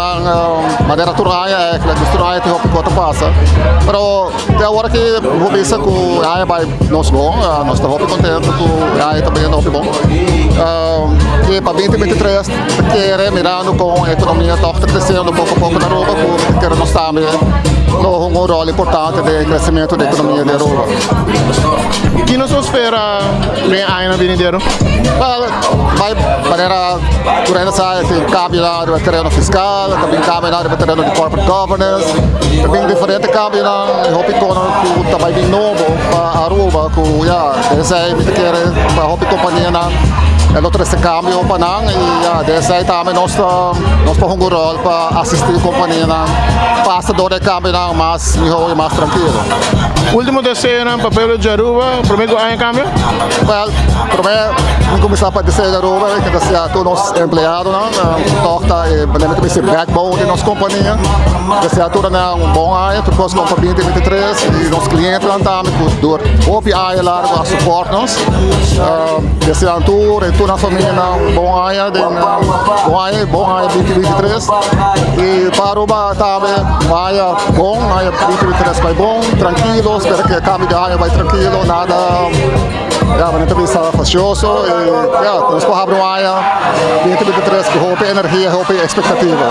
Kambionan manera tur aña eigenlijk, dus tur aña tin hopi kos ta pasa. Pero te awor aki mi por bisa ku e aña bai nos bon, nos ta hopi kontento ku e aña ta bayendo hopi bon. I pa 2023 ta kere mirando kon e ekonomia tòg ta kresiendo poko poko na Aruba ku mi ta kere nos tambe lo hunga un ròl importante den e kresementu di ekonomia di Aruba. Ki nos por spera den e añanan binidero? Wèl, bai manera tur hende sa tin kambionan riba tereno fiskal, ta bin kambionan riba tereno di corporate governance, ta bin diferente kambionan i hopi kono ku ta bai bin nobo pa Aruba ku ya esei mi ta kere pa hopi kompanianan e lo trese kambio pa nan i ya den esei tambe nos ta nos por hunga un ròl pa asistí kompanianan pasa dor e kambionan mas mihó i mas trankilo. Ultimo deseonan pa pueblo di Aruba prome ku aña kambia? Wèl, promé mi kuminsá pa deseo di Aruba e ke ta sea tur nos empleadonan ku tòg ta e manera mi ta bisa e backbone di nos kompania. Desea tur nan un bon aña, tur kos kon pa 2023 i nos klientenan tambe ku dor hopi aña largu a supòrt nos. Desea tur i tur nan famianan un bon aña den bon aña bon aña 2023 i pa Aruba tambe un aña bon, aña 2023 bai bon, trankilo, spera ku e kambio di aña bai trankilo, nada ya bo ta bisa fasioso i ya nos por habri un aña 2023 ku hopi energia, hopi ekspektativa.